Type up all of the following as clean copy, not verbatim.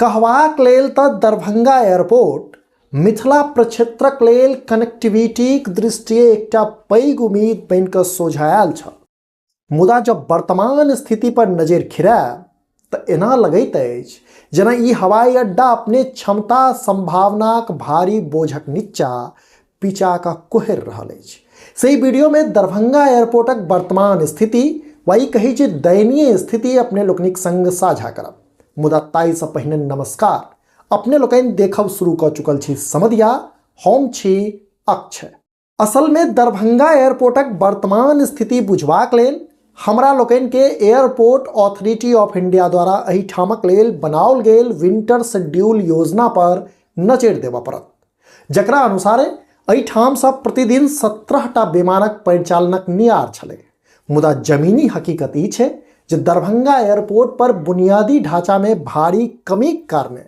कहबाक लेल तऽ दरभंगा एयरपोर्ट मिथिला प्रक्षेत्रक लेल कनेक्टिविटीक दृष्टिए एकटा पैघ उम्मीद बनि कऽ सोझा आयल छल। मुदा जब वर्तमान स्थिति पर नजरि खिरायब तऽ एना लगैत अछि जेना ई हवाई अड्डा अपने क्षमता संभावनाक भारी बोझक नीचा पिचा कऽ कोहरि रहल अछि। से ई वीडियोमे दरभंगा एयरपोर्टक वर्तमान स्थिति वा ई कही जे दयनीय स्थिति अपने लोकनिक संग साझा करब। मुदा ताहिसँ पहिने नमस्कार। अपने लोकनि देखब शुरू कऽ चुकल छी समदिया, हम छी अक्षय। असलमे दरभंगा एयरपोर्टक वर्तमान स्थिति बुझबाक लेल हमरा लोकनिके एयरपोर्ट अथॉरिटी ऑफ इंडिया द्वारा एहिठामक लेल बनाओल गेल विंटर शेड्यूल योजना पर नजरि देबऽ पड़त, जकरा अनुसारे एहिठामसँ प्रतिदिन 17टा विमानक परिचालनक नियार छलै। मुदा जमीनी हकीकत ई छै जे दरभंगा एयरपोर्ट पर बुनियादी ढांचामे भारी कमीक कारणे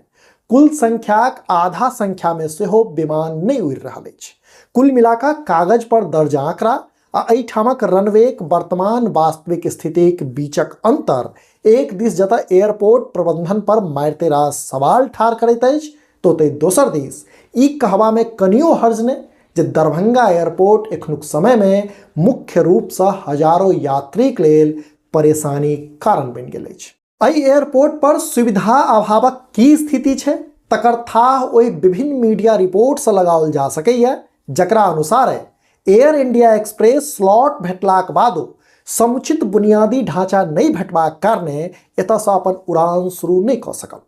कुल संख्याक आधा संख्यामे सेहो विमान नहि उड़ि रहल अछि। कुल मिलाकऽ कागज पर दर्ज आंकड़ा आ एहिठामक रनवेक वर्तमान वास्तविक स्थितिक बीचक अंतर एक दिस जतऽ एयरपोर्ट प्रबंधन पर मारिते रास सवाल ठाढ़ करैत अछि, तऽ ओतहि दोसर दिस ई कहबामे कनियो हर्ज नहि जे दरभंगा एयरपोर्ट एखनुक समयमे मुख्य रूपसँ हजारो यात्रीक लेल परेशानीक कारण बनि गेल अछि। एहि एयरपोर्ट पर सुविधा अभावक की स्थिति छै तकर थाह ओहि विभिन्न मीडिया रिपोर्टसँ लगाओल जा सकैए, जकरा अनुसार एयर इंडिया एक्सप्रेस स्लॉट भेटलाक बादो समुचित बुनियादी ढांचा नहि भेटबाक कारणे एतयसँ अपन उड़ान शुरू नहि कऽ सकल।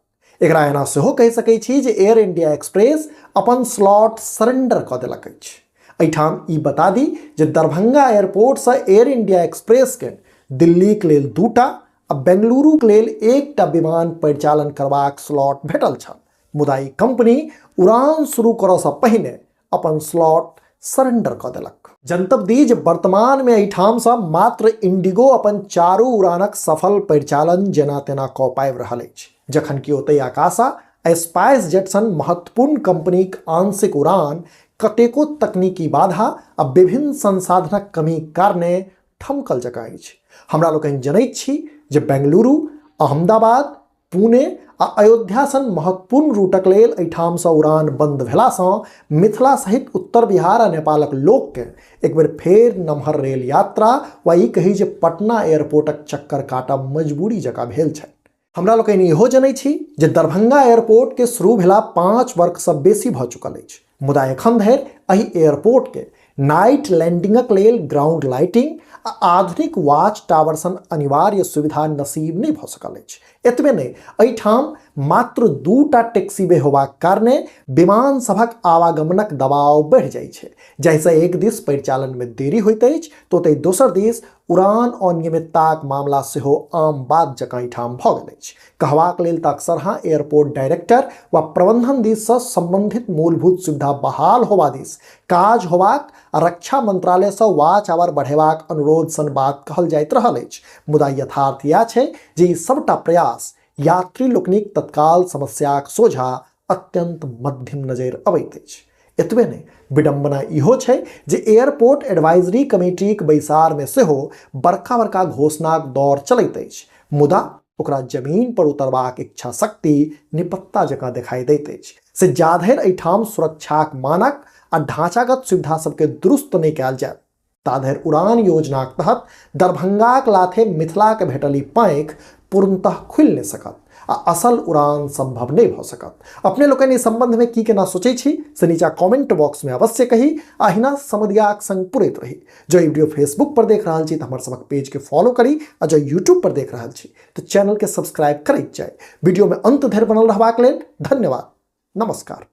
एकरा एना सेहो कहि सकै छी जे एयर इंडिया एक्सप्रेस अपन स्लॉट सरेंडर कऽ देलक अछि। एहिठाम ई बता दी जे दरभंगा एयरपोर्टसँ एयर इंडिया एक्सप्रेसके दिल्लीक लेल 2टा आ बेंगलुरुक लेल 1टा विमान परिचालन करबाक स्लॉट भेटल छल, मुदा ई कंपनी उड़ान शुरू करऽसँ पहिने अपन स्लॉट सरेंडर कऽ देलक। जनतब दी जे वर्तमानमे एहिठामसँ मात्र इंडिगो अपन 4 उड़ानक सफल परिचालन जेना तेना कऽ पाबि रहल अछि, जखन कि ओतहि आकाशा आ स्पाइस जेट सन महत्वपूर्ण कंपनीक आंशिक उड़ान कतेको तकनीकी बाधा आ विभिन्न संसाधनक कमीक कारणे ठमकल जकाँ अछि। हमरा लोकनि जनैत छी जे बेंगलुरु, अहमदाबाद, पुणे आ अयोध्या सन महत्वपूर्ण रूटक लेल एहिठामसँ उड़ान बंद भेलासँ मिथिला सहित उत्तर बिहार आ नेपालक लोककेँ एक बेर फेर नमहर रेल यात्रा वा ई कही जे पटना एयरपोर्टक चक्कर काटब मजबूरी जकाँ भेल छनि। हमरा लोकनि इहो जनैत छी जे दरभंगा एयरपोर्टके शुरू भेला 5 वर्षसँ बेसी भऽ चुकल अछि, मुदा एखन धरि एहि एयरपोर्टके नाइट लैंडिंगक लेल ग्राउंड लाइटिंग आ आधुनिक वॉच टावर सन अनिवार्य सुविधा नसीब नहि भऽ सकल अछि। एतबे नहि, एहिठाम मात्र 2टा टैक्सीवे होबाक कारणे विमान सभक आवागमनक दबाव बढ़ि जाइ छै, जाहिसँ एक दिस परिचालनमे देरी होइत अछि तऽ ओतहि दोसर दिस उड़ान अनियमितताक मामला सेहो आम बात जकाँ एहिठाम भऽ गेल अछि। कहबाक लेल तऽ अक्सरहाँ एयरपोर्ट डायरेक्टर वा प्रबंधन दिससँ संबंधित मूलभूत सुविधा बहाल होबा दिस काज होबाक आ रक्षा मंत्रालयसँ वॉच आवर बढ़ेबाक अनुरोध सन बात कहल जाइत रहल अछि, मुदा यथार्थ इएह छै जे ई सबटा प्रयास यात्री लोकनिक तत्काल समस्याक सोझा अत्यंत मध्यम नजरि अबैत अछि। एतबे नहि, विडंबना इहो छै जे एयरपोर्ट एडवाइजरी कमेटीक बैसारमे सेहो बड़का बड़का घोषणाक दौर चलैत अछि, मुदा ओकरा जमीन पर उतरबाक इच्छा शक्ति निपत्ता जकाँ देखाई दैत अछि। से जाधरि एहिठाम सुरक्षाक मानक आ ढांचागत सुविधा सबके दुरुस्त नहि कयल जायत ताधरि उड़ान योजनाक तहत दरभंगाक लाथे मिथिलाके भेटल ई पाँखि पूर्णतः खुलि नहि सकत आ असल उड़ान संभव नहि भऽ सकत। अपने लोकनि एहि संबंधमे की केना सोचै छी से नीचा कमेंट बॉक्समे अवश्य कही आ अहिना समदियाक संग पुरैत रही। जँ ई वीडियो फेसबुक पर देख रहल छी तऽ हमर सबक पेजके फॉलो करी आ जँ यूट्यूब पर देख रहल छी तऽ चैनलके सब्सक्राइब करैत जाय। वीडियोमे अंत धरि बनल रहबाक लेल धन्यवाद। नमस्कार।